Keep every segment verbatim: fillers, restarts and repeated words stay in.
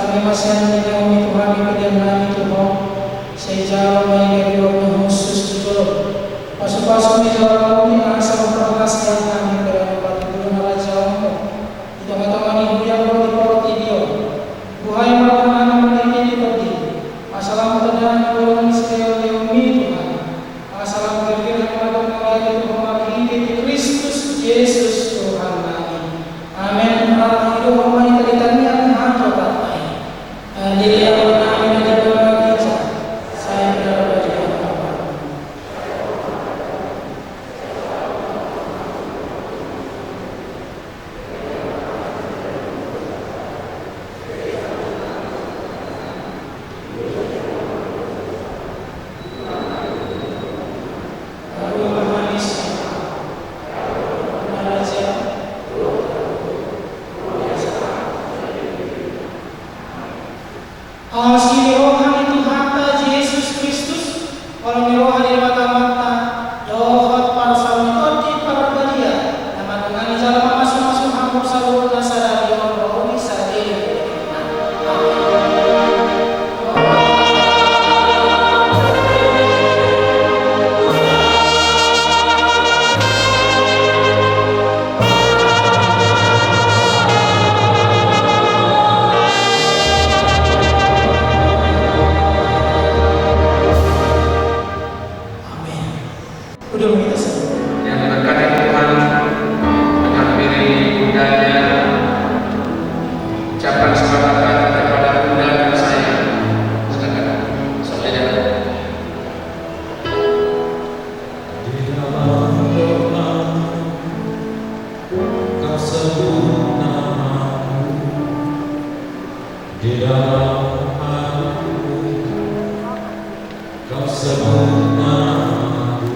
Terima kasih, Tuhan, di dalam itu kami, Tuhan. Sai jalo ma i gabe huaso ni hushus di jolo. Pasupasu ma i jolo, Tuhan, asa mamparlas hami, Tuhan, di tongatonga ni huria ni portibi on. Buhai ma roha nami di portibi on. Asa lam tanda ni golongan Israel di umi, Tuhan. Asa lam girgir hami mandok mauliate tu Ho marhite Kristus Jesus Tuhan nami. Amen. Ala Tuhan ma i tadi tangiang hami topat ai. Adili Ama nami na di banua ginjang, sai pinarbadia Ho. Asi ni roha ni Tuhanta Jesus Kristus, holong ni roha ni Debata Amanta, dohot parsaulon ni Tondi Parbadia, na mandongani jala mamasumasu hamu saluhutna sadari on ro di sadari. Amen. Amin. Udah, kita semua. Yang diberkati Tuhan menghampiri bundanya, ucapkan selamat datang kepada bunda tersayang. Silakan. Soalnya di dalam doa, kau sebut namaku. Di dalam hatiku, kau sebut namaku.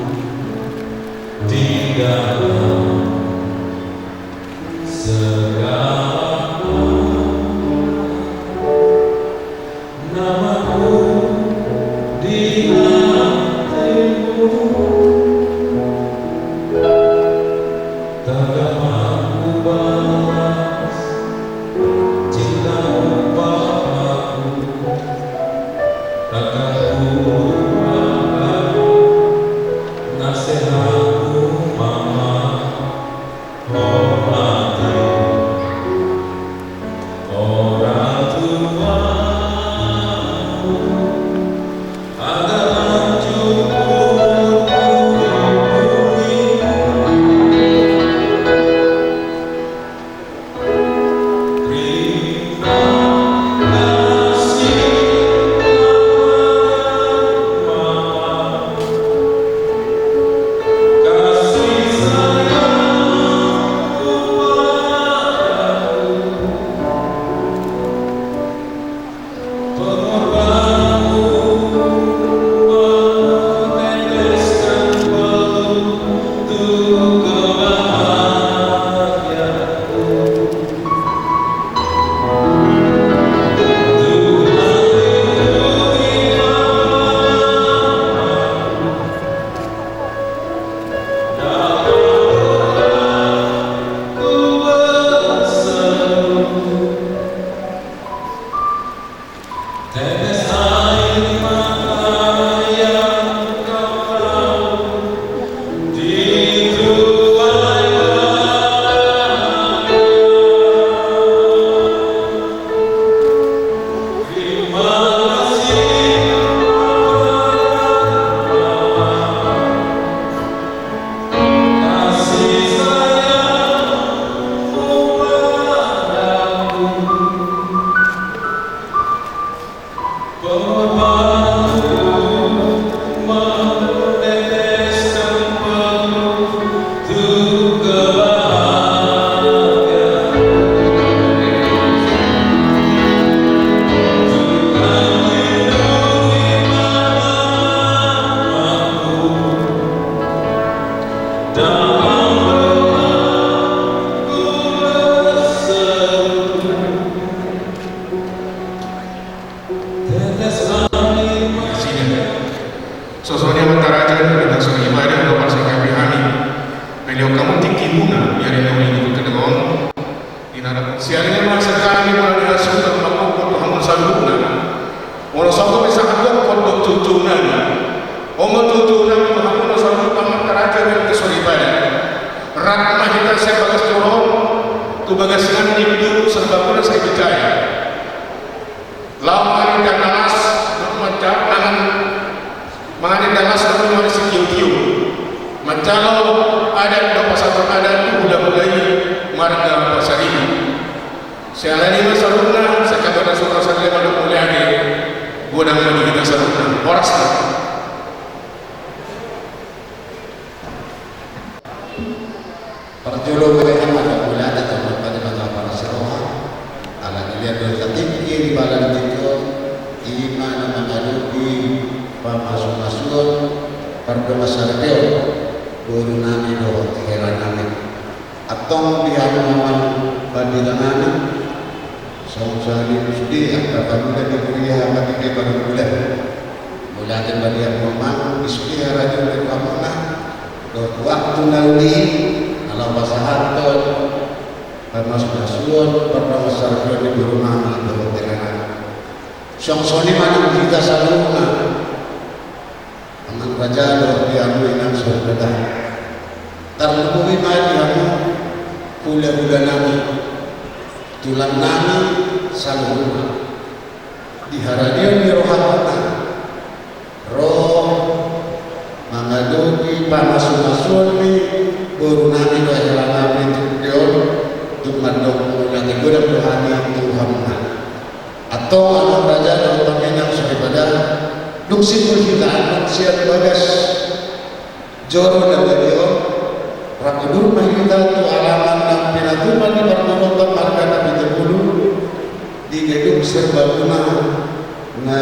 Di dalam segala namaku di hatimu. Tagak ma balas cintamu Bapa, tagak ma balas nasehatmu Mama. Hormati orang tuamu. Sida. So, songon i ma raja, na langsung ibadah, na parsangkapi hami. Meliuk hamu tingkimuna, di ari na uli ni hita on. Di na dapot sian i ma sangkapi, mula di asu, dan mangkoko, Tuhan, sitiotio manjalo adat dohot pasahaton adat tu hulahula i marga Pasaribu. Siala ni i ma saluhutna, sai hamu na suhut saripe mandok mauliate, godang ma di hita saluhutna. Horas ma. Parjolo, godang ma, mauliate tu Amanta Debata parasi roha. Ala dilehon do hita tingki di bagasan tingki on, i ma na mangadopi pamasumasuon pardongansaripeon boru nami dohot hela nami. Antong di hamu amang pandita nami, songon sahali sude angka pamuda di huria, angka tingki pargumulan. Mauliate ma di hamu amang, di sude harajaon ni rohamuna dohot waktu na uli na laho pasahathon pamasumasuon pardongansaripeon ni boru nami dohot hela nami. Suang songon i ma nang di hita saluhutna. Amang raja dohot di hamu inang soripada. Tarlumobi ma di hamu hulahula nami, tulang nami saluhutna. Di harajaon ni rohamuna ro mangadopi pamasumasuon ni boru nami dohot hela nami tu tingki on, tung mandok mauliate godang do hami tu hamuna. Antong amang raja dohot amang inang soripada, dung simpul hita annon sian bagas joro na badia on, rap udur ma hita tu alaman na pinatupa ni parboruonta marga Napitupulu di Gedung Serbaguna na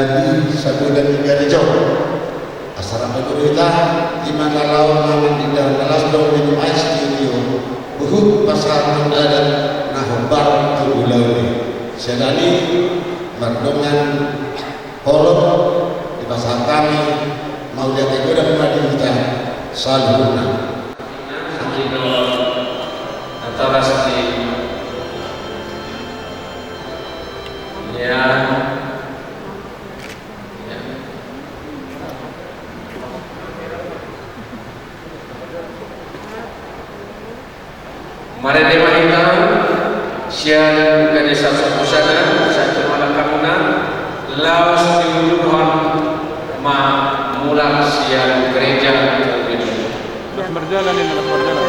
di sagodang ni gareja on. Asa rap udur hita, i ma na laho mangan indahan na las dohot minum ais di tingki on, huhut pasahathon adat na hombar tu ulaon i. Siala ni i mardongan holong dipasahat hami, mauliate godang ma di hita saluhutna. Natoras ni, ya. Marende ma hita sian gareja saluhutna, sahat tu hamuna, laos diuluhon ma mulak sian gareja tu gedung. Marjalan ini, marjalan.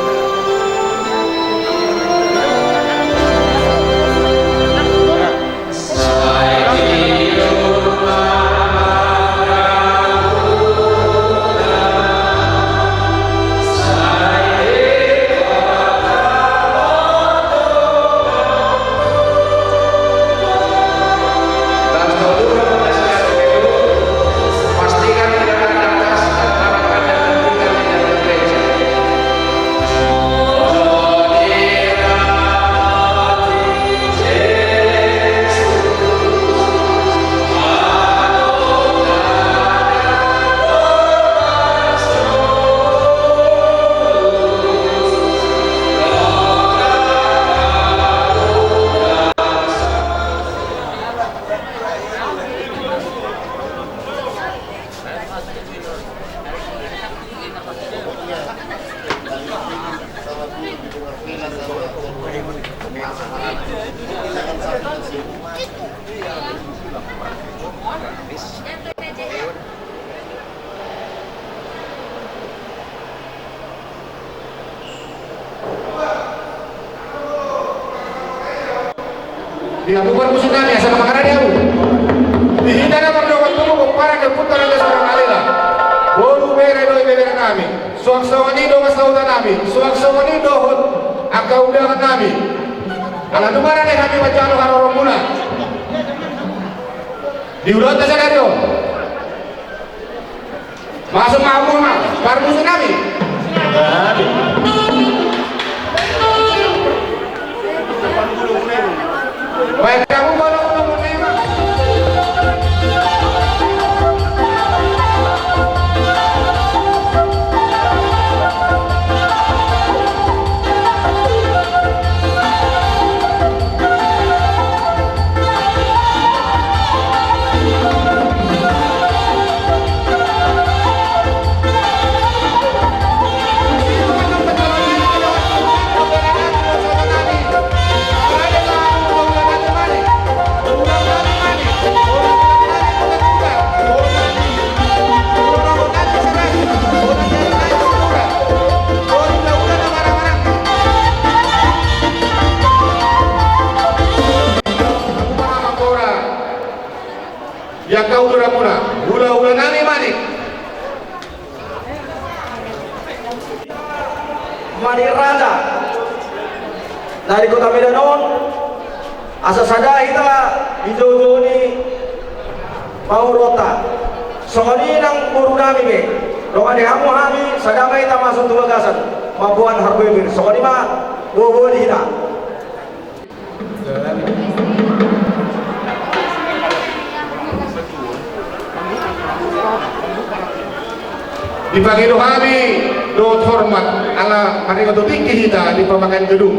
Di hamu parmusu nami, asa mangarade hamu. Di hita na mardongan tubu, pomparan ni ompunta Raja Sumangkalela, boru, bere dohot ibebere nami, suang songon i dohot sahuta nami, suang songon i dohot angka undangan nami. Ala dung marade hami manjalo haroromuna di ulaonta sadari on. Masuk ma hamu ma, parmusu nami. Baik, kamu boleh ngomong. Di angka ulaonmuna, hulahula nami Manik. Manik Raja. Dari Kota Medan on, asa sada hita di joujou ni pamoruonta. Songon i nang boru nami be. Dongan di hamu hami, sada ma hita masuk tu bagasan. Mamboan harbue be. Songon i ma, boa-boa di hita. Dipangido hami dohot hormat ala maringot tu tingki hita di pamangan gedung.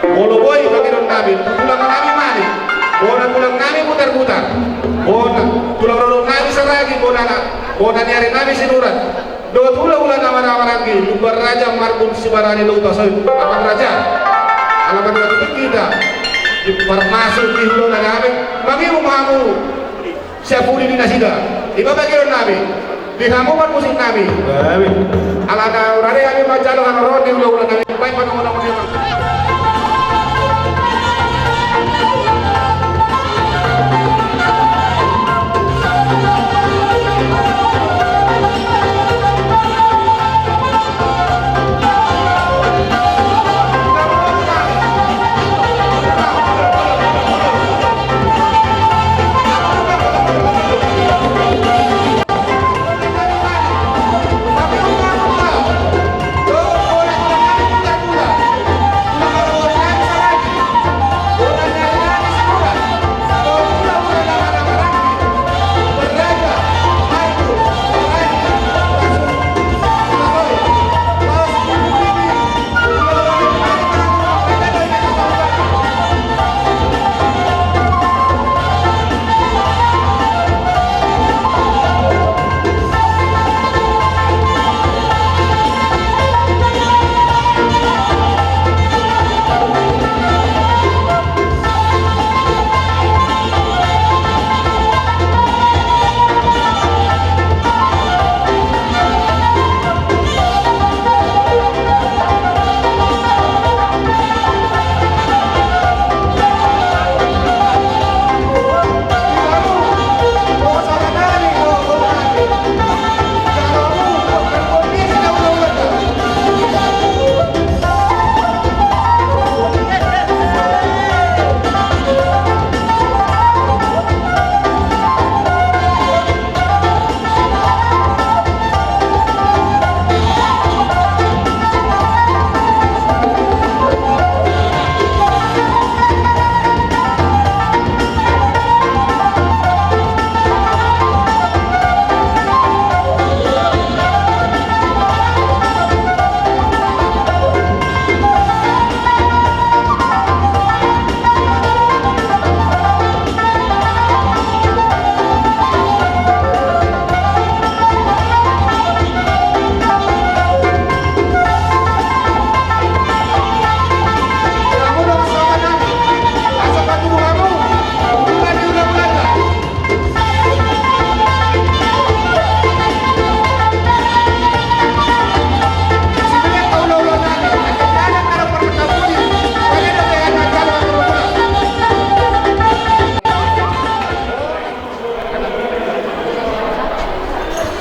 Molo boi pangidoan nami, tulang nami Manik, bona tulang nami Butarbutar, bona tulang rorobot nami Saragi, bona, bona ni ari nami Sinurat. Dohot hulahula na marhahamaranggi, Lumban Raja Marbun Sibarani dohot Hutasoit, Amang Raja. Ala maringot tu tingki hita, di parmasuk di hulahula nami, mangihuthon hamu siapuli ni nasida. I ma pangidoan nami, di hamu parmusik nami. Ala na hurang hami manjalo haroron ni hulahula nami, baen panongon-ongon i.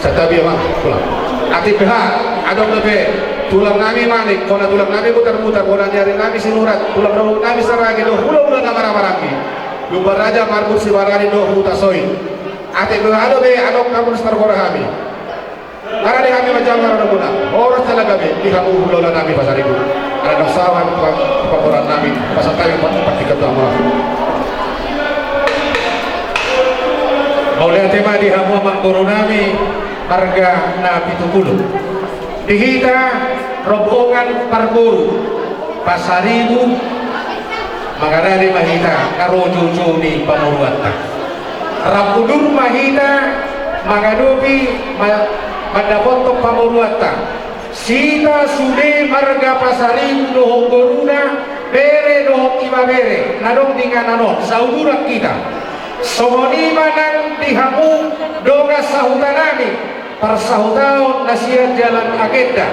Santabi, Amang, tulang. Atik beha, adong dope tulang nami Manik, bona tulang nami Butarbutar, bona ni ari nami Sinurat, tulang rorobot nami Saragi, dohot hulahula na marhahamaranggi, Lumban Raja Marbun Sibarani dohot Hutasoit. Atik beha dope adong na mardongan hami. Nunga di hami manjalo haroronmuna, horas jala gabe di hamu hulahula nami Pasaribu. Ala naung sahat pamoruon nami, pasahat hami partingkian tu hamuna. Mauliate ma di hamu amangboru nami marga Napitupulu. Di hita rombongan parboru Pasaribu, mangalale ma hita na ro joujou ni pamoruonta. Rap udur ma hita mangadopi ma-, mandapothon pamoruonta. Hita sude marga Pasaribu dohot boruna, bere dohot ibebere na adong di inganan on, sauduran hita. Songon i ma nang di hamu dongan sahuta nami, parsahutaon na sian Jalan Agenda.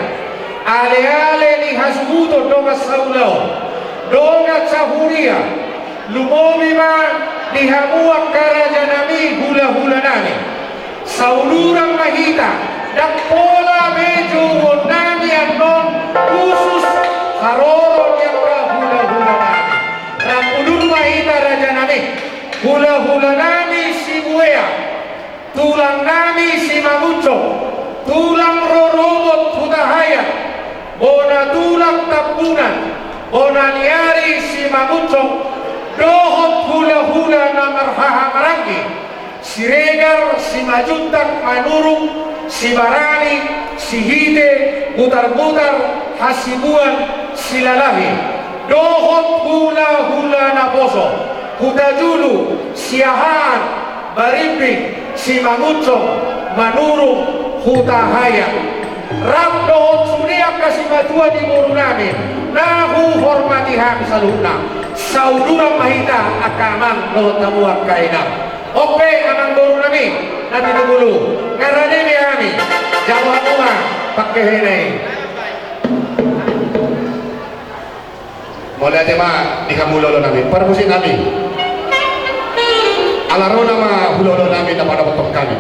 Ale-ale ni hasuhuton dongan saulaon, dongan sahuria, lumobi ma Di hamu angka raja nami, hula-hula nami, sauduran ma hita, ndang pola be jouon nami annon khusus haroro ni angka hula-hula nami. Rap udur ma hita raja nami, hula-hula nami Sibuea, tulang nami Simangunsong, tulang rorobot Hutahaean, bona tulang Tambunan, bona ni ari Simangunsong, dohot hula-hula na marhahamaranggi, Siregar, Simanjuntak, Manurung, Sibarani, Sihite, Butarbutar, Hasibuan, Silalahi, dohot hula-hula naposo, Hutajulu, Siahaan, Barimbing, Simangunsong, Manurung, Hutahaean. Rap dohot sude angka simatua ni boru nami, na huhormati hami saluhutna. Sauduran ma hita angka amang dohot hamu angka inang. On pe amang boru nami, na pitupulu, nga rade be hami, jalo hamu ma pangkehena i. Mauliate ma di hamu hula-hula nami, parmusik nami. Ala ro nama hula-hula nami na panapothon hami.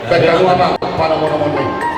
Baen hamu ma panomunomu i.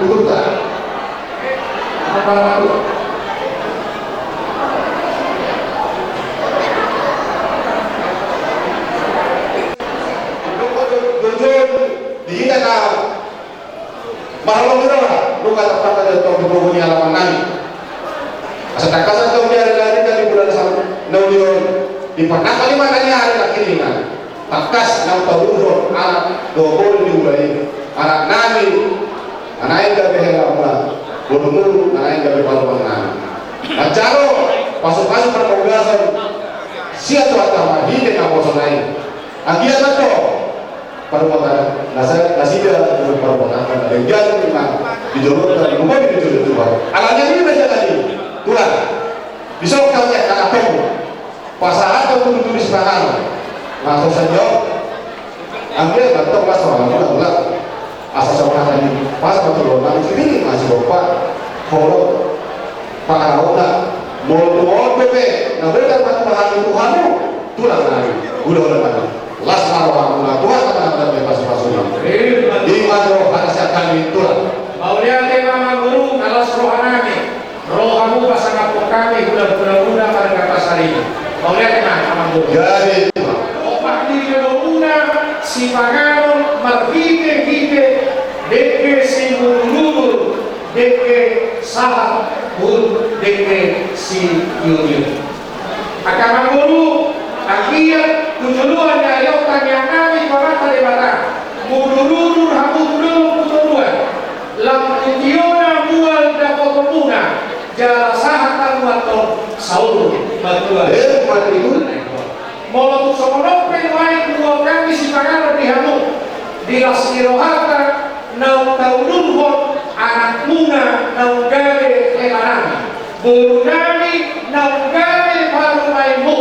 Turta. Apa tu? Di hita na marholong ni roha, nunga tarpata di antong di pogu ni alaman nami. Asa tangkasan tong di ari-ari nami, bulan na uli on, di pernah kali makanya hari lagi ni nami. Tangkas naung taudurhon anak dohot boru ni ula i, anak nami, na naeng gabe hela muna, boru muna, na naeng gabe parumaen nami. Manjalo pasu-pasu parbagason sian Tuhanta marhite naposona i. Anggiat ma tong parumaen na sa-, nasida parumaen na denggan ma di jolonta, di jolo ni Tuhan. Alani i ma jadi Tuhan. Di son hami angka na tong pasahat do tudu-tudu sipanganon. Na so sadia on. Anggiat ma tong las roha muna, asa songon hata ni, pas ma tulang nami, sititik ma sigompa, holong pangarahutna, molo tung on dope na boi tarpatupa hami tu hamu, tulang nami, hulahula nami. Las ma roha muna, Tuhan ma na mandapothon pasu-pasuna. I ma jo hata sian hami, tulang. Mauliate ma, Amangboru, na las roha nami. Ro hamu pasangaphon hami hulahula muna marga Pasaribu. Mauliate ma, Amangboru. Jadi. Opat ni lelomuna sipanganon marhite-hite dengke simudur-udur, dengke sahat, dohot dengke siiur-iur. Angka Amangboru, anggiat tu joloan ni ari on tangiang nami tu Amanta Debata, mudur-udur hamu tu dolok tu toruan, lam tu tiona mual dapotonmuna, jala sahat hamu antong saur matua. Eh, mati. Molo tung songon on pe nuaeng huboan hami sipanganon di hamu, di las ni rohanta naung taudurhon anakmuna naung gabe hela nami, boru nami naung gabe parumaenmu.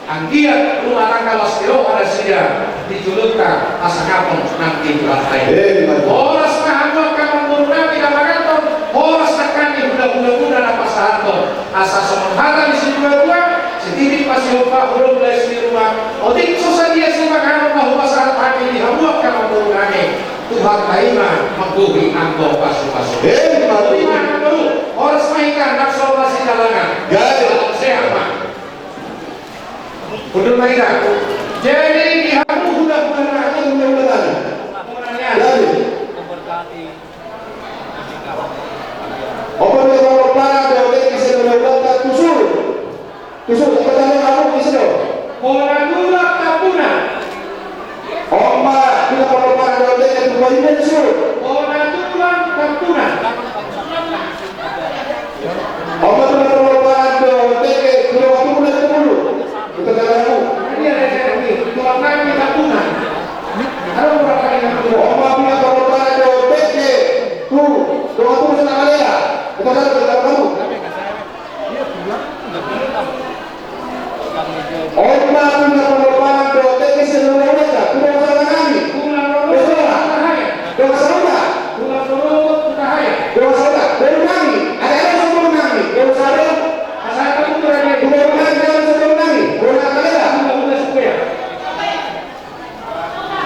Anggiat rumah tangga las ni roha nasida di jolonta pasangaphon nang di Tuhanta i. Eh, betul. Horas ma hamu angka Amangboru nami na mangaton, horas nang hami hulahula muna na pasahathon. Asa songon hata ni situa-tua, sititik ma sigompa, holong ma las ni roha. Otik so sadia sipanganon na hupasahat hami di hamu angka Amangboru nami, Tuhanta i ma manggohi anggo pasu-pasu. Eh, betul. Horas ma hita nang so masidalangan. Gabe. Sehat ma. Hundul ma hita. Jadi di hamu hulahula nami, hulahula nami. Jadi. Opat ni parlomparan dohot dengke sian hulahulanta tu Sulut. Tu Sulut, angka tanda hamu di Sulut. Bona tulang Tampunan. On ma, bona parlomparan dohot dengke tu Sulut. Bona tulang Tampunan. On ma, bona parlomparan dohot dengke tu Sulut. Itu kata aku. Ini ada saya, ini tulang kami Tampunan. Ada orang kami yang Tampunan. On ma, bona parlomparan dohot dengke tu, tu Sulut na malea. Itu kata aku. On ma, bona parlomparan dohot dengke sian hulahulanta, tu dongan sahuta nami. Dongan sahuta. Dongan sahuta. Dongan sahuta. Boru nami. Ada, ada boru nami. Dongan sahuta. Tu boru nami, ada boru nami. Boru nami.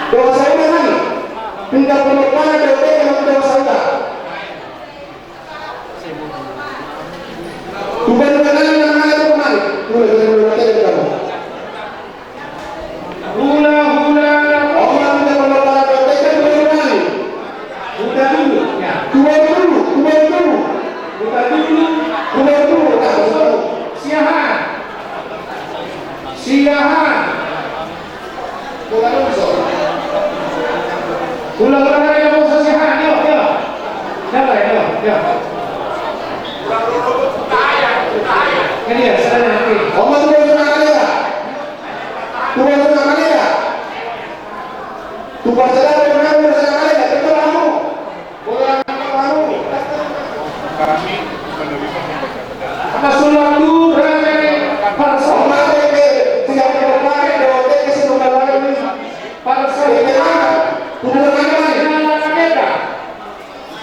Dongan sahuta nami. Bona parlomparan dohot dengke tu dongan sahuta. Tu bona nami na mangalap tu bona nami. Hulahula. Hulahula. On ma, bona parlomparan dohot dengke tu bona nami. Hutaulun. Tu bona nami. Tu bona nami. Hutaulun. Tu bona nami. Siahaan. Siahaan. Hulahula nami na bosa Siahaan, yo, yo. Yo, yo, yo. Kan iya, sana nanti. On ma tu bona nami na malea. Tu bona nami na malea. Tu bona nami na malea, tu bona nami na malea.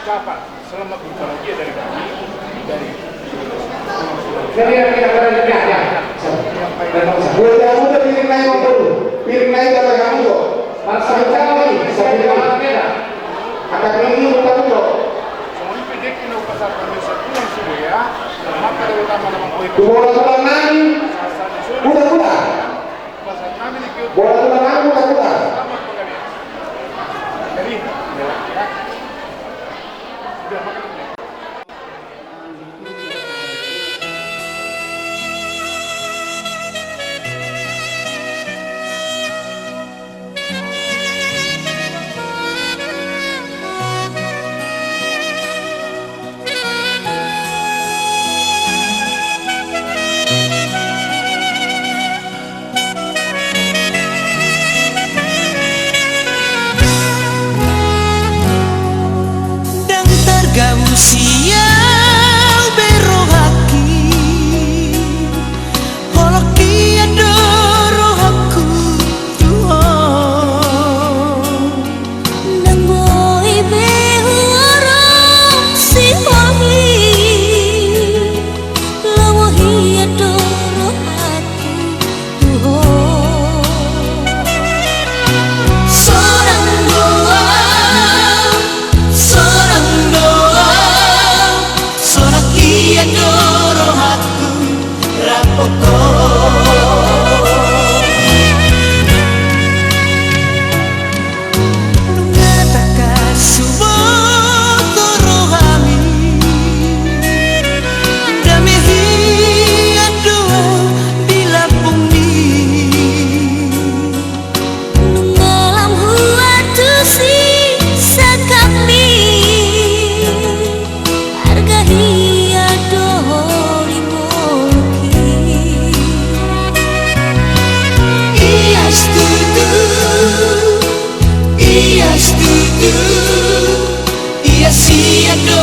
Ucapan selamat berbahagia dari kami. Dari Buat kamu tuh piring naik, Bang, tuh. Piring naik, kalau kamu tuh. Masak kami, saya bilang. Angkat ini, kamu tuh. Ndang targabus i au be rohangki, holong i do rohangku tu ho. Ndang boi be huorong sipol i, lomo hian do rohangku tu ho. Sonang do au, sonang do au, sonang hian do rohangku rap ho. Nunga tangkas huboto rohami, dame hian do di lambungmi. Nunga lam huantusi sangkapmi, arga hian do ho di ngolungki. Ias tutu, ias tutu, ias hian do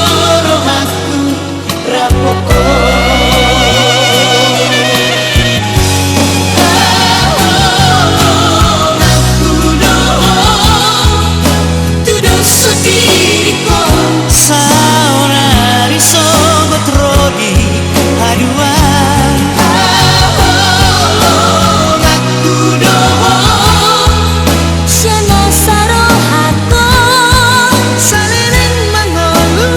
rohangku rap ho. Holongku do ho, tu dos songon diriku. Saonari sogot ro di haduan. Holongku do ho, sian na sarohangkon. Saleleng mangolu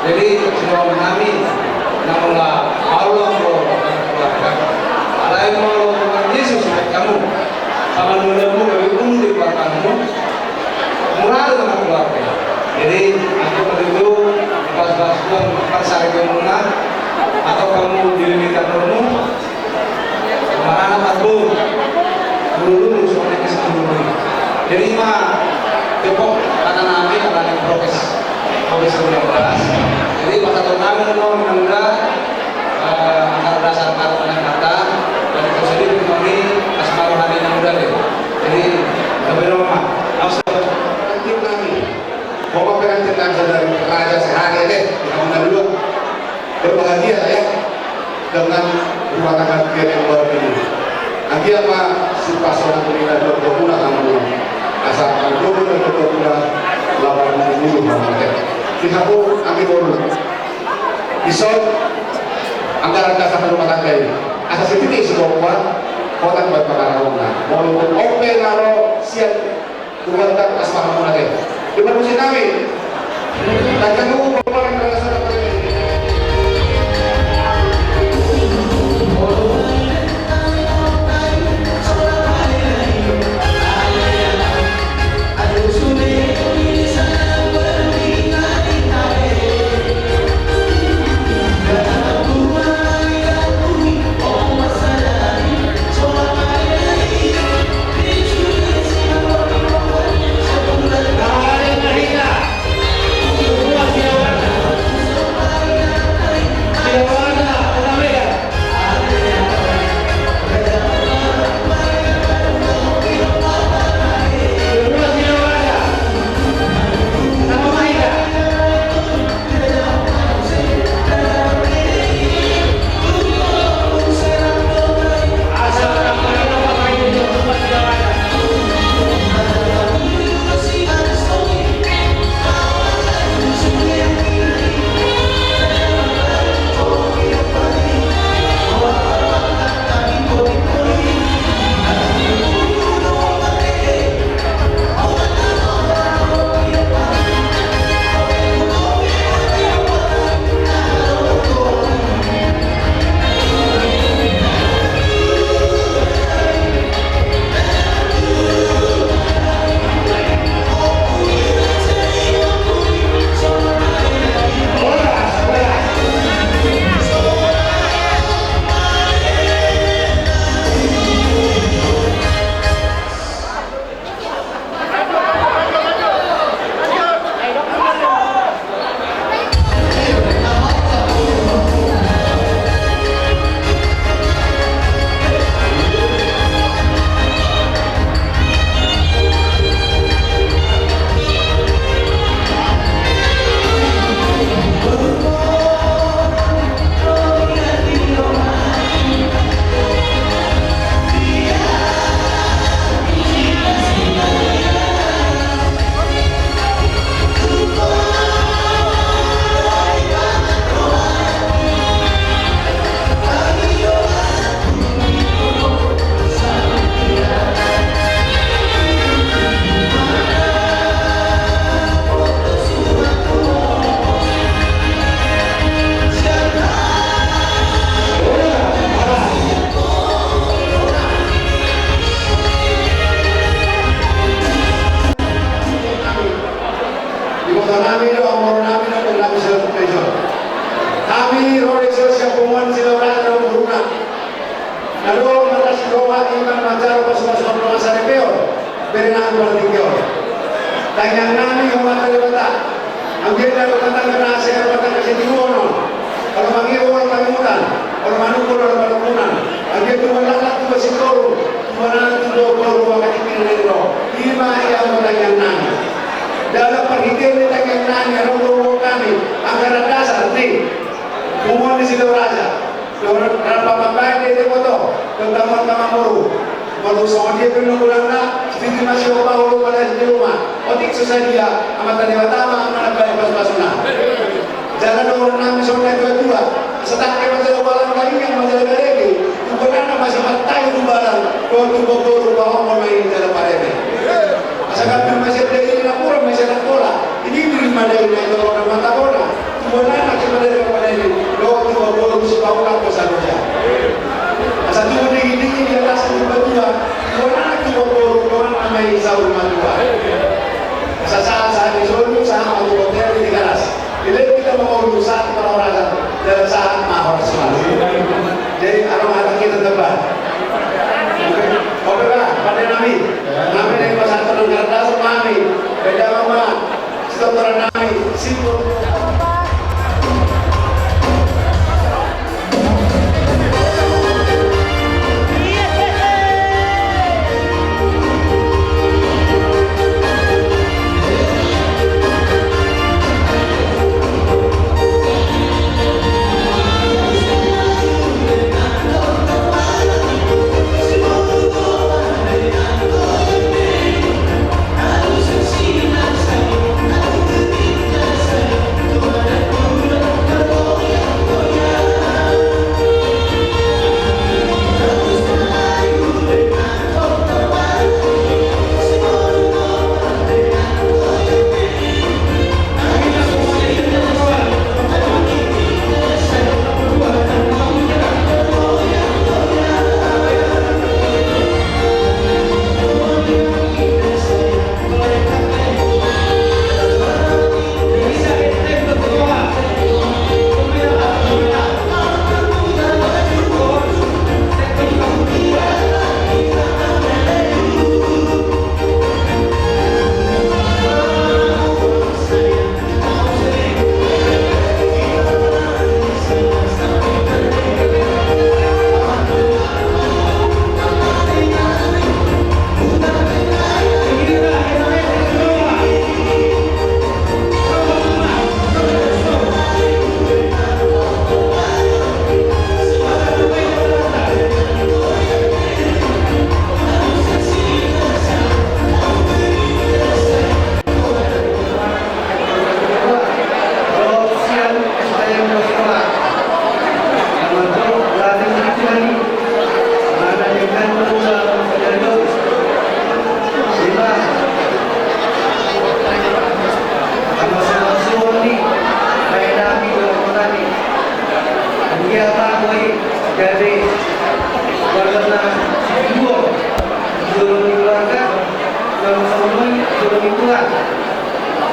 Jadi, sidohonon nami, namun laho, laho, laho, alai molo Tuhan Yesus ikat hamu, pamanula hamu gabe ulu di keluargamu, murah dengan keluarga. Jadi, aku perlu pas-pas Tuhan pas hari kemudian, atau kamu di limitan rumah, Marana patbur. Dulu, dulu, soalnya ke sepuluh menit. Jadi, ma, depok, kata nami, kata nami prokes. Prokes sembilan belas. Jadi, pas satu nami, no, mudah-mudahan, eh, angka dasar kata, kata, dan itu sendiri, kami, asmara hati yang muda, deh. Jadi, lebih lama. Langsung. Tim nami. Bapak pengantin langsung dari Raja Sehari, deh. Kita undang dulu. Berbahagia ya dengan rumah tangga kalian yang baru ini. Anggiat ma sipasahat ni na dua puluh bulan sama dulu. Asal dua puluh bulan, dua puluh bulan, lawan dulu sama deh. Di aku anggi bolu. Isot anggaran dasar rumah tangga ini. Asal sititi sebuah kuat, kota buat pengarahuna. Mau untuk open aro siap Tuhan tak asmara muna te. Di permusi nami. Tangga nunggu pemerintah dasar. Di kota nami do, amor nami do, dan nami sudah tejo. Kami ro di sosial komuan sila orang do guruna. Lalu mata si roha iman manjaro pasu-pasu amor nami sari peor. Beri nami berarti peor. Tanyang nami hormat dari kota. Anggiat dari kota kena saya kota kasih dulu no. Kalau mangi orang pangutan, kalau manukul orang pangutan. Anggiat tu malalak tu masih koru. Manang tu do koru wakati kena nero. Ima ia mau tanyang nami. Dalam perhitian di tanyang nami, orang tua kami, anggaran dasar ni. Punguan di Sidoraja. Rap mambaen di Deboto, tentang mata mamuru. Molo songon dia pe nang ulangna, sititi masih opa ulu pada di rumah. Otik so sadia, amanta Debata ma, amanta baen pasu-pasuna. Jala dohonon nami songon na tua-tua. Setak ke masalah balang balingan, masalah balege. Tubuan anak masih matai tu balang. Kau tu bogor, rupa omo main dalam pareme. Asa kami masih ada ini, na pura masih ada pola. Ini diri madai na itu, orang mata bola. Tubuan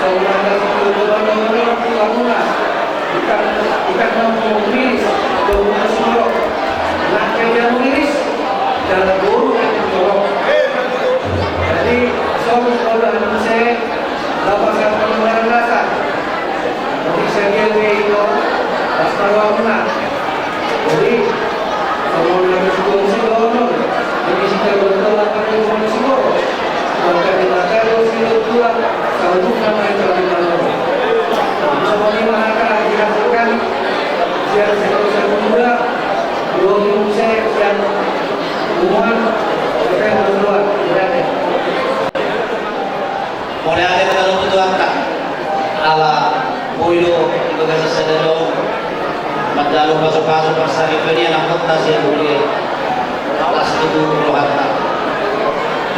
Songon na sipuluh dua, dua, dua, dua, dua, dua. Ikan, ikan mampu rilis, dua puluh sepuluh. Nangke dia rilis, dalam guru yang ditolong. Jadi, songon na muse, dapat satu pendengaran rasa. Jadi, saya kira ini, pas tahu aku nak. Jadi, kalau nak bersyukur sih, kalau nak, jadi, kita berdoa, akan bersyukur. Maka di mata lu sih, lu tua, kalau bukan main, kalau di mana. Jadi, semua ini maka dihasilkan, biar saya bisa muda, dua minggu saya, yang umur, saya berdoa, tidak ada. Mauliate ma tu Tuhanta, ala boi do di bagasan sadari on manjalo pasupasu parsaripeon ni anakkonta sian huria, las tutu rohanta.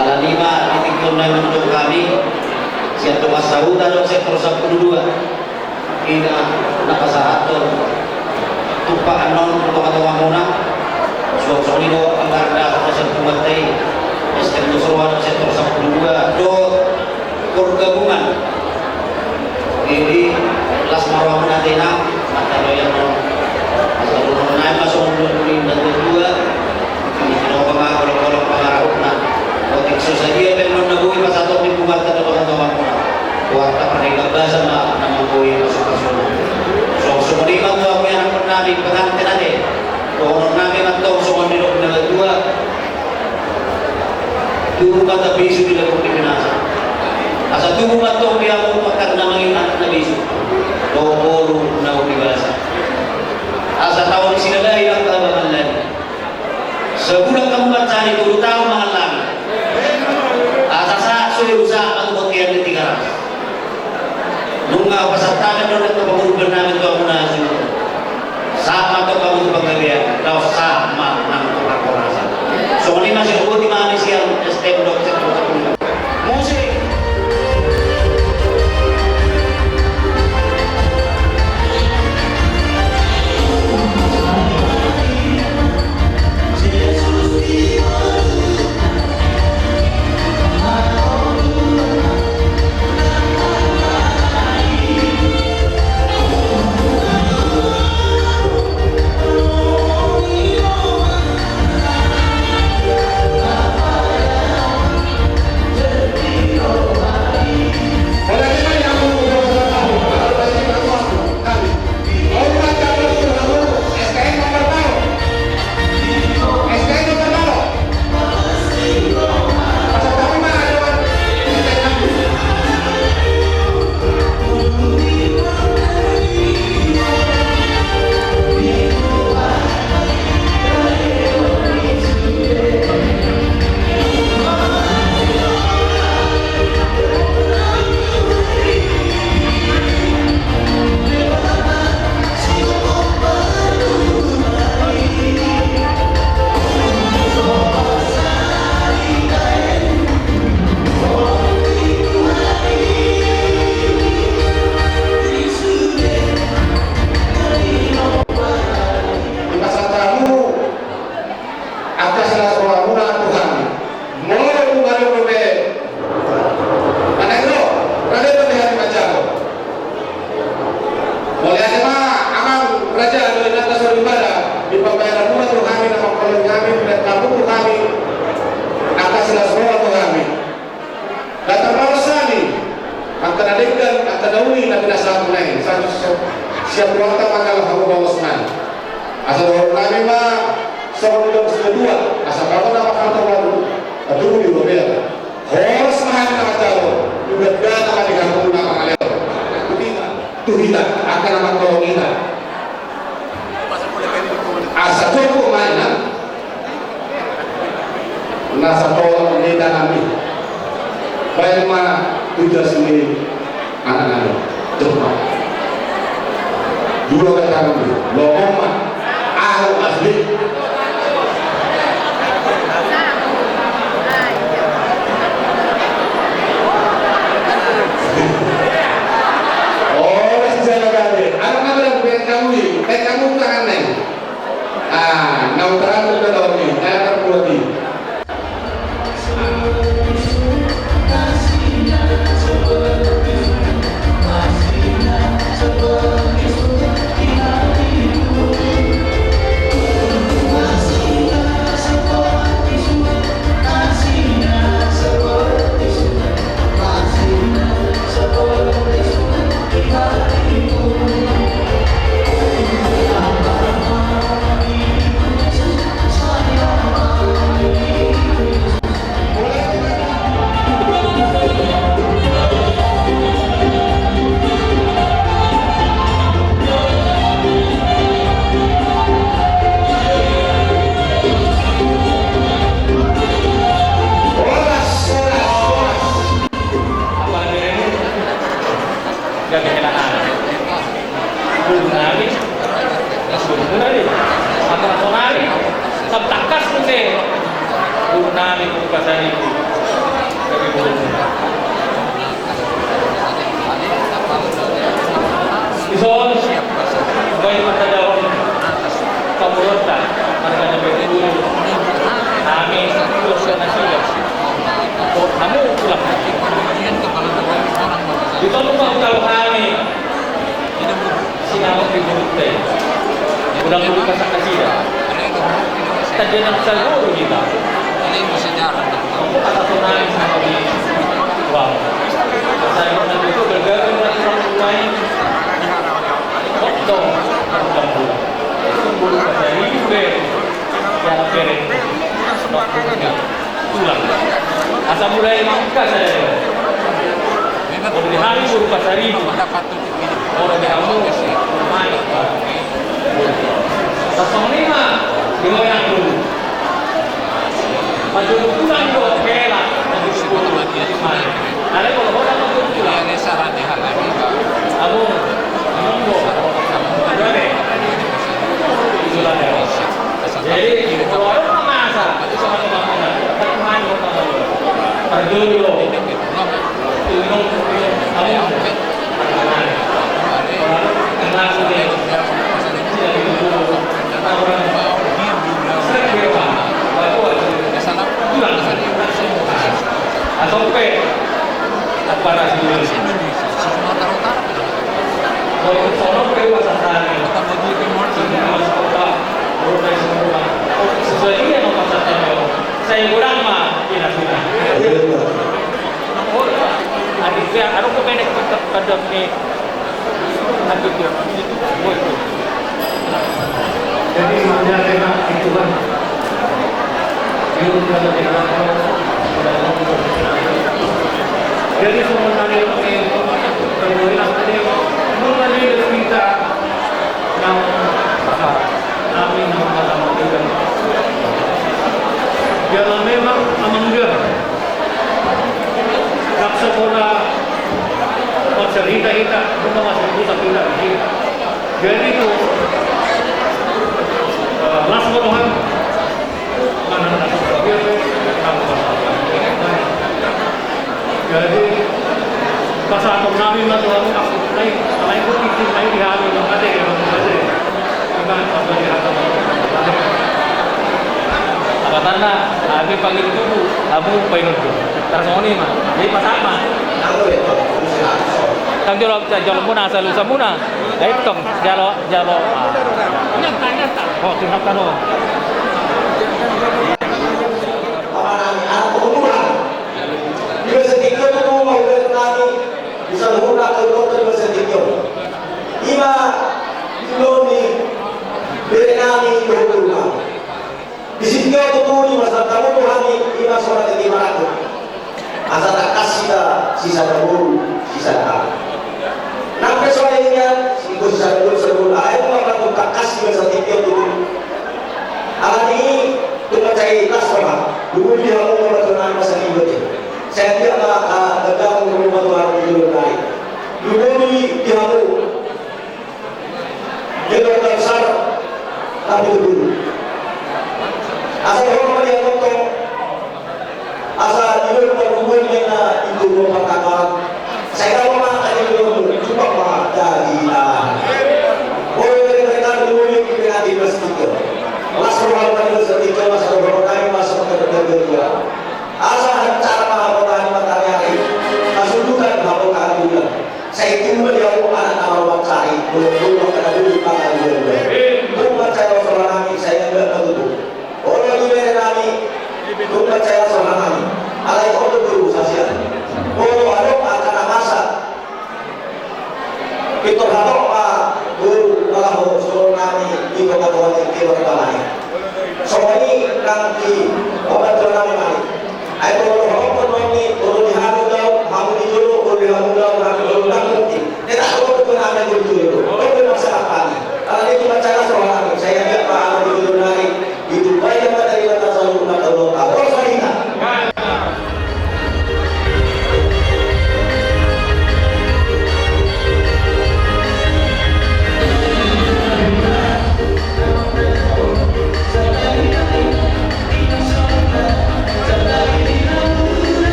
Alani i ma di tingki on na manjou hami sian dongan sahuta dohot sektor sampulu dua. Ina na pasahathon tumpahon on tu tongatongamuna. Suang songon i do anggaran dasar sian punguanta i, S T M dos roha dohot sektor sampulu dua dohot pergabungan. Jadi las ma rohamuna tenang, mata royang on. Asa dohonon nai ma songon dua pulu lima dua dua. Di tinopa ma golongolong pangarahutna. Otik so sadia pe annon na boi pasahathon ni punguanta tu tongatongamuna. Goarna pardenggan basa ma na mamboi pasupasuna. Songon i ma tu hamu anakkonnami, pengantin ate. Dohonon nami ma antong songon nidok ni natua-tua. Tubu ma tambisu di lambung ni binasa. Asa tubu ma antong di hamu pangkatna mangihut anak na bisuk dohot boru na umibasa. Asa taon ni silalahi angka abangan lali. Sabulan hamu mansari, tolu taon mangallangi. Asa sahat sude sahat ma tu bontean ni Tigaras. Nunga pasahat hami annon tu pangurupannami tu hamuna sude. Sahat ma antong hamu tu panggabean, laos sahat ma nang tu parhorasan. Songon i ma, sian boti ma hami sian S T M dohot sektor sampulu. Musik. Angka silas rohamuna tu hami. Molo tung adong dope. Mana ro, raja dope hami manjalo. Mauliate ma amang raja dohot inanta soripada, di pambahenanmuna tu hami na mangkoloi hami, di pambahenanmuna tu hami. Angka silas roha tu hami. Datar ma roha ni angka na denggan, angka na uli na pinasahatmuna i, sa-, sa-, sian rohanta manjalo hamu bangosna i. Asa dohonon nami ma songon nidok ni natua-tua, asa baru nama kata baru, atubu di robean. Horas ma hami na manjalo, tu gandana ma di hamu na mangalehon. Tu hita, tu hita, angka na mangkoloi hita. Asa cukup ma inang. Na satolap ni tanami. Baen ma tu jas ni anak nami. Cukup ma. Dua kata nami. Lomong ma. Ahu asli. Oh, masih jalan kali. Anak nami lagi pengen kamu ni. Pengen kamu tuh. Hami Boru Pasaribu, hami Boru. Dison, baen patandahon pamoruonta, marga na baen guru. Hami, ulos na sida. Hamu ulos. Dison ma hutalo hami. Sinamot ni borunta i. Godang boru pasahat nasida. Tanda na salpu do hita. Pasahat sonang sama di. Wah. Saya mau nanti itu bergabung dengan orang lain. Otong. Boru Pasaribu be. Yang keren. Tulang. Asa mulai mangka sada. Boru di hami Boru Pasaribu. Boru di hamu. Sasongon i ma di goyang dulu. Maju tulang do hela. Ada kalau hola maju tulang. Abu. Nunggu. Ada deh. Itulah ya. Jadi, kalau orang masa, itu sama teman-teman. Teman-teman. Aduh, lo. Sai godang ma, ina sudah. Iya, Pak. Adik, ya, anu, kau pendek, pendek, pendek ni. Adik, ya. Woi. Jadi, sebenarnya memang itu kan. Itu kan. Jadi, sebenarnya, eh, kalau ini, kita, yang, kami, yang, jala memang amang dia. Rap sabola marcarita hita, bukan masuk pusat hita. Jadi itu, eh, las bodohan. Mana ada sebagian, kamu. Jadi, pasahaton nami ma tu hamu, naeng, naeng hupikir, naeng di hami, naeng di hami. Abatanna, hami panggil tubu, hamu paingot do. Tarsongon i ma, jadi pasahat ma. Tong jolo, jolo muna, asal usa muna. Jadi tong, jolo, jolo. Oh, tindak tano. Ima sadia tutu ma hubereng nami, di saluhutna angka ulotta di ima sadia. Ima, di lobi, bere nami, di hutulna. Di sadia tutu, di ima sadia tutu hami, ima songon na di marangkup. Asa tangkas hita, sisada boru, sisada anak. Nang pe songon i nian, sisada boru, sisada anak. Ai, ima tangkas hita, sadia tutu. Alani, tung mansai las ma. Dungkon di hamu ma tulang masa liwat i. Sai dia ma, ah, ganggu rumah tulang di luar nai. Dungkon di hamu. Dia dokter besar. Tapi dulu. Asa dia ma dia dokter. Asa dia dokter dulu dia na itu rumah tangga. Sai dia ma